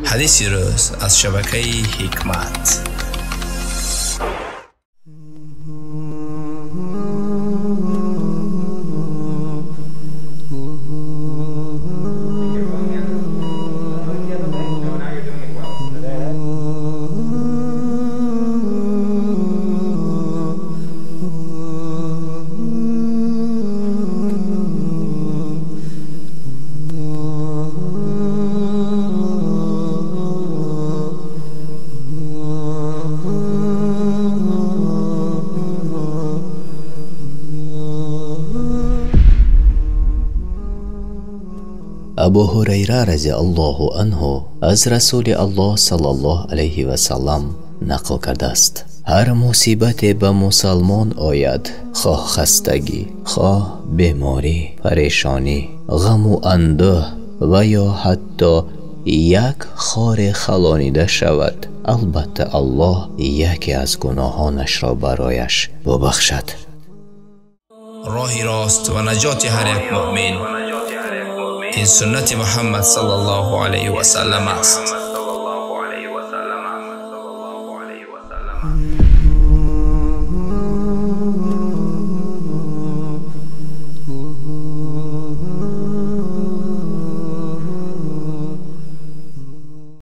Ҳадиси рӯз аз шабакаи Ҳикмат. Абу Ҳурайра разияллоҳу анҳу аз Расули Аллоҳ саллаллоҳу алайҳи васаллам нақл кардааст: ҳар мусибате ба мусалмон ояд, хоҳ хастагӣ, хоҳ беморӣ, парешонӣ, ғаму андӯҳ ва ё ҳатто як хоре халонида шавад, албатта Аллоҳ яке аз гуноҳонашро барояш бубахшад. Роҳи рост ва наҷоти ҳар як муъмин ин суннати Муҳаммад саллаллоҳу алайҳи васаллам аст.